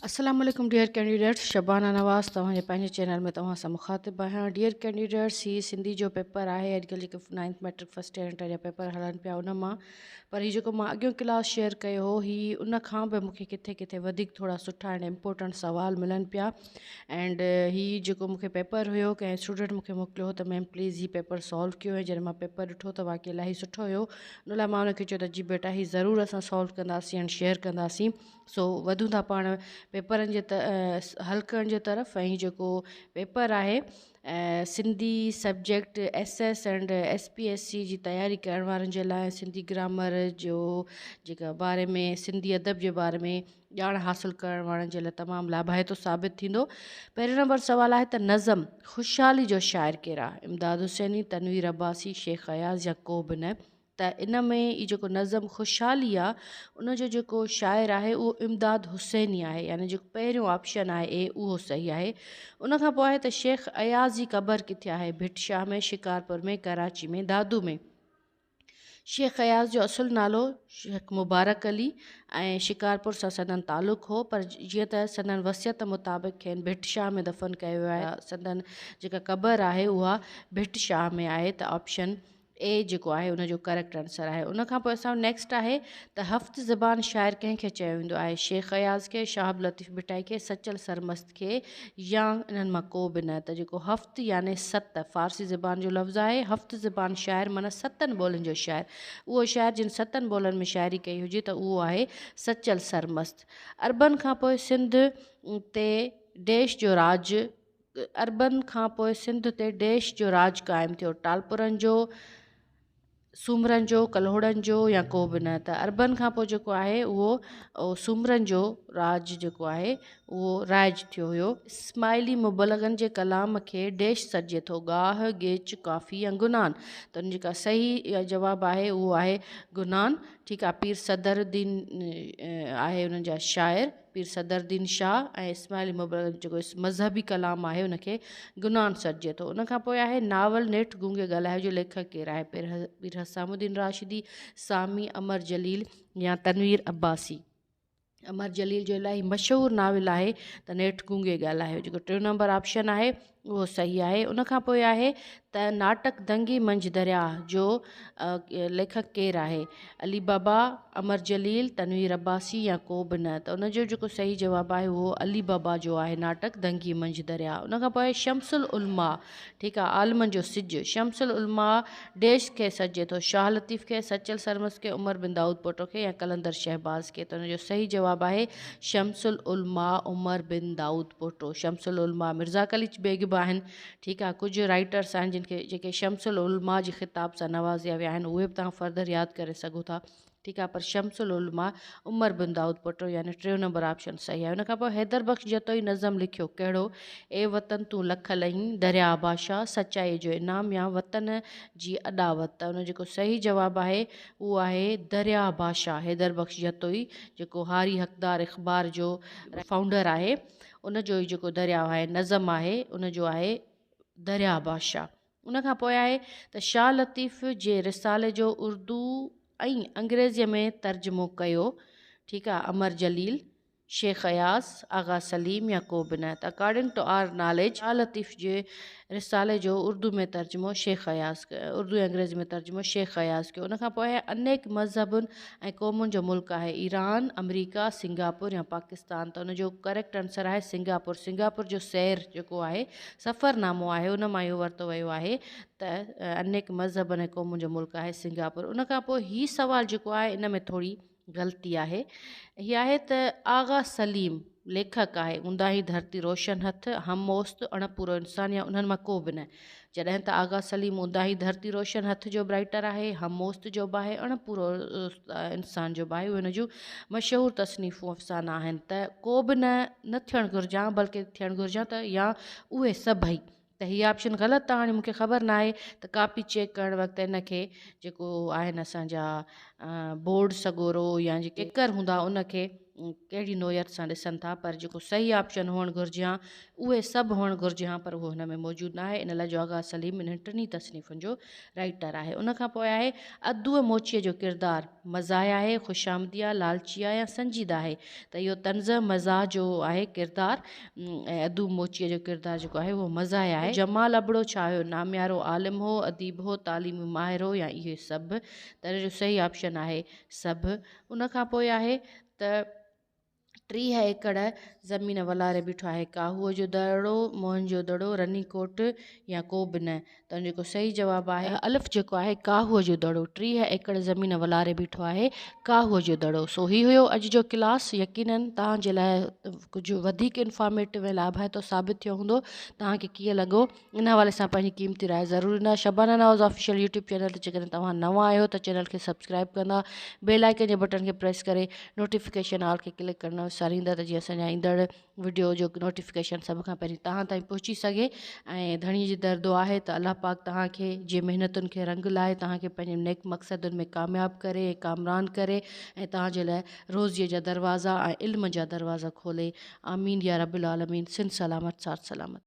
السلام عليڪم dear candidates Shabana Nawaz توهان جي پنهنجي چينل ۾ توهان سان مخاطب آهيان ڊيئر ڪينڊيڊيٽس هي سنڌي جو پيپر آهي اڄڪلهه جيڪي ninth matric first year inter جا پيپر هلن پيا ان مان پر هي جيڪو مان اڳيون ڪلاس شيئر ڪيو هو هي ان کان به مونکي ڪٿي ڪٿي وڌيڪ ٿورا سٺا اينڊ امپورٽنٽ سوال ملن پيا اينڊ هي جيڪو مونکي پيپر هيو ڪنهن اسٽوڊنٽ مونکي موڪليو هو ته ميم پليز هي پيپر سالو ڪيو ۽ جڏهن مان پيپر ڏٺو ته واقعي الاهي سٺو هيو ان لاء مان ان کي چيو ته جي بيٽا هي ضرور اسان سالو ڪنداسين اينڊ شيئر ڪنداسين سو وڌون ٿا پاڻ پيپرن جي حل ڪرڻ جي طرف ۽ جيڪو پيپر آهي Sindhi subject S S and S P S C جي تياري ڪرڻ وارن جي لاء سنڌي گرامر جو جيڪا باري ۾ سنڌي ادب جي باري ۾ ڄاڻ حاصل ڪرڻ وارن جي لاء تمام لاڀائتو ثابت ٿيندو. پهريون نمبر سوال آهي ته نظم خوشحالي جو شاعر ڪير آهي؟ امداد حسيني، تنوير عباسي، شيخ اياز يا ڪو به نه؟ ته ان ۾ ئي جيڪو نظم خوشحالي آ ان جو جيڪو شاعر آهي اهو امداد حسيني آهي يعني جيڪو پهريون آپشن آهي اي اهو صحيح آهي. ان کان پوء آهي ته شيخ اياز جي قبر ڪٿي آهي؟ ڀٽ شاهه ۾، شڪارپور ۾، ڪراچي ۾، دادو ۾. شيخ اياز جو اصل نالو شيخ مبارڪ علي ۽ شڪارپور سان سندن تعلق هو پر جيئن ته سندن وصيت مطابق کين ڀٽ شاهه ۾ دفن ڪيو ويو آهي سندن جيڪا قبر آهي اها ڀٽ شاهه ۾ آهي ته آپشن اي جيڪو آهي ان جو ڪريڪٽ آنسر آهي. ان کان پوء اسان وٽ نيڪسٽ آهي ته هفت زبان شاعر ڪنهن کي چيو ويندو آهي؟ شيخ اياز کي، شهاب لطيف ڀٽائي کي، سچل سرمست کي يا انهن مان ڪو به نه؟ ته جيڪو هفت يعني ست فارسي زبان جو لفظ آهي، هفت زبان شاعر معنيٰ ستن ٻولين جو شاعر. اهو شاعر جن ستن ٻولين ۾ شاعري ڪئي هجي ته اهو آهي سچل سرمست. عربن کان پوء سنڌ تي ڊيش جو راڄ عربن کان پوء سنڌ تي ڊيش جو راڄ قائم ٿيو. ٽالپرن جو، سومرن جو، ڪلهوڙن جو يا ڪو به نه ته عربن کان پوء جيڪو آهي اهو سومرن جو راڄ جيڪو آهي اهو رائج ٿيو هيو. اسماعيلي مبلغن جي ڪلام کي ڊيش سڏجي ٿو، ڳاهه، ڳيچ، ڪافي يا گنان ته ان جيڪا صحيح جواب آهي اهو آهي گنان. ٺيڪ آهي پير صدر الدين آهي انهن جا شاعر. پير صدر الدين شاهه ۽ اسماعيلي مبلغ جو جيڪو مذهبي ڪلام آهي ان کي گنان سڏجي ٿو. ان کان پوء آهي ناول نيٺ گونگي ڳالهايو جو ليکڪ ڪير آهي؟ پير حسام الدين راشدي، سامي، امر جليل يا تنوير عباسي. امر جليل جو الاهي مشهور ناول آهي ته نيٺ گونگي ڳالهايو جيڪو ٽيون نمبر آپشن آهي اهو صحيح آهي. ان کان پوء آهي ته ناٽڪ دنگي منجهه درياهه جو ليکڪ ڪير آهي؟ علي بابا، امر جليل، تنوير عباسي يا ڪو به نه؟ ته ان جو جيڪو صحيح جواب آهي اهو علي بابا جو آهي ناٽڪ دنگي منجهه درياهه. ان کان پوء آهي شمس العلماء ٺيڪ آهي عالمن جو سج شمس العلماء ڊيش کي سڏجي ٿو شاهه لطيف کي، سچل سرمست کي، عمر بن دائود پوٽو کي يا قلندر شهباز کي؟ ته ان جو صحيح جواب آهي شمس العلماء عمر بن دائود پوٽو. شمس العلماء مرزا قليچ بيگ به آهن ٺيڪ آهي ڪجهه رائيٽرس آهن جن کي جيڪي شمس العلماء جي خطاب سان نوازيا ويا آهن اهي به توهان فردر ياد ڪري سگهو ٿا ٺيڪ آهي پر شمس العلماء عمر بن دائود پوٽو يعني ٽيون نمبر آپشن صحيح آهي ان کان پوء حيدر بخش جتوئي نظم لکيو ڪهڙو اي وطن تون لک لهين درياء بادشاهه سچائي جو انعام يا وطن جي اڏاوت ته ان جيڪو صحيح جواب آهي اهو آهي درياء بادشاهه حيدر بخش جتوئي جيڪو هاري حقدار اخبار جو فائونڊر آهي ان جو ئي جيڪو درياء آهي نظم آهي ان جو آهي درياء بادشاهه. ان کان پوء آهي ته شاهه لطيف جي رسالي جو اردو ۽ انگريزيء ۾ ترجمو ڪيو ٺيڪ آهي امر جليل، شيخ اياز، آغا سليم يا ڪو به نه ته according to our knowledge Shah Latif جي رسالي جو اردو ۾ ترجمو شيخ اياز اردو ۽ انگريزي ۾ ترجمو شيخ اياز ڪيو. ان کان پوء آهي انيڪ مذهبن ۽ قومن جو ملڪ آهي ايران، آمريڪا، سنگاپور يا پاڪستان ته ان جو ڪريڪٽ آنسر آهي سنگاپور. سنگاپور جو سير جيڪو آهي سفر نامو آهي ان مان اهو ورتو ويو آهي ته انيڪ مذهبن ۽ قومن جو ملڪ آهي سنگاپور. ان کان پوء هي سوال جيڪو آهي ان ۾ ٿوري غلطي آهي. هي آهي ته آغا سليم ليکڪ آهي، اونداهي ڌرتي روشن هٿ، هم اوست، اڻ پورو انسان يا انهن مان ڪو به نه. جڏهن ته آغا سليم اونداهي ڌرتي روشن هٿ جو به رائيٽر آهي، هم اوست جو به آهي، اڻ پورو انسان جو به آهي، اهي هن جون مشهور تصنيفون افسانا آهن ته ڪو به نه نه ٿيڻ گهرجان بلڪه ٿيڻ گهرجان ته يا اهي سڀئي. ته هي آپشن غلط آ هاڻي مونکي خبر ناهي ته ڪاپي چيڪ ڪرڻ وقت ان کي جيڪو آهن اسان جا بورڊ سڳورو يا جيڪي چيڪر هوندا ان کي ڪهڙي نوعيت سان ڏسن ٿا پر جيڪو صحيح آپشن هئڻ گهرجي ها اهي سڀ هئڻ گهرجي ها پر اهو هن ۾ موجود ناهي ان لاء جو آغا سليم انهن ٽنهي تصنيفن جو رائيٽر آهي. ان کان پوء آهي ادوء موچيء جو ڪردار مزاح آهي، خوشامدي آهي، لالچي آهي يا سنجيده آهي ته اهو طنز مزاح جو آهي ڪردار ۽ ادو موچيء جو ڪردار جيڪو آهي اهو مزاح آهي. جمال ابڙو ڇا هيو؟ ناميارو عالم هو، اديب هو، تعليمي ماهر هو يا اهي سڀ؟ ته ان جو صحيح آپشن آهي سڀ. ان کان پوء آهي ته 30 ايڪڙ زمين ولاري بيٺو آهي. ڪاهوء جو دڙو، موهن جو دڙو، رني ڪوٽ يا ڪو به نه؟ ته ان جيڪو صحيح جواب آهي. الف جيڪو آهي ڪاهوء جو دڙو، 30 ايڪڙ زمين ولاري بيٺو آهي ڪاهوء جو دڙو. سو هي هيو اڄ جو ڪلاس، يقينن توهان جي لاء ڪجهه وڌيڪ انفارميٽو ۽ لاڀائتو ثابت ٿيو هوندو. توهان کي ڪيئن لڳو ان حوالي سان پنهنجي قيمتي راء ضرور ڏيندا. Shabana Nawaz official YouTube channel تي جيڪڏهن توهان نوان آهيو ته چينل کي سبسڪرائب ڪندا، بيل آئيڪن جي بٽڻ کي پريس ڪري نوٽيفڪيشن آل کي ڪلڪ ڪرڻ نه وساريندا ته جيئن اسان جا ايندڙ وڊيو جو نوٽيفڪيشن سڀ کان پهرين توهان تائين پهچي سگهي ۽ ڌڻي جي در دعا آهي ته الله پاڪ توهان کي جي محنتن کي رنگ لائي توهان کي پنهنجي نيڪ مقصدن ۾ ڪامياب ڪري ۽ ڪامران ڪري ۽ توهان جي لاء روزيء جا دروازا ۽ علم جا دروازا کولي آمين يا رب العالمين سنڌ سلامت ساٿ سلامت.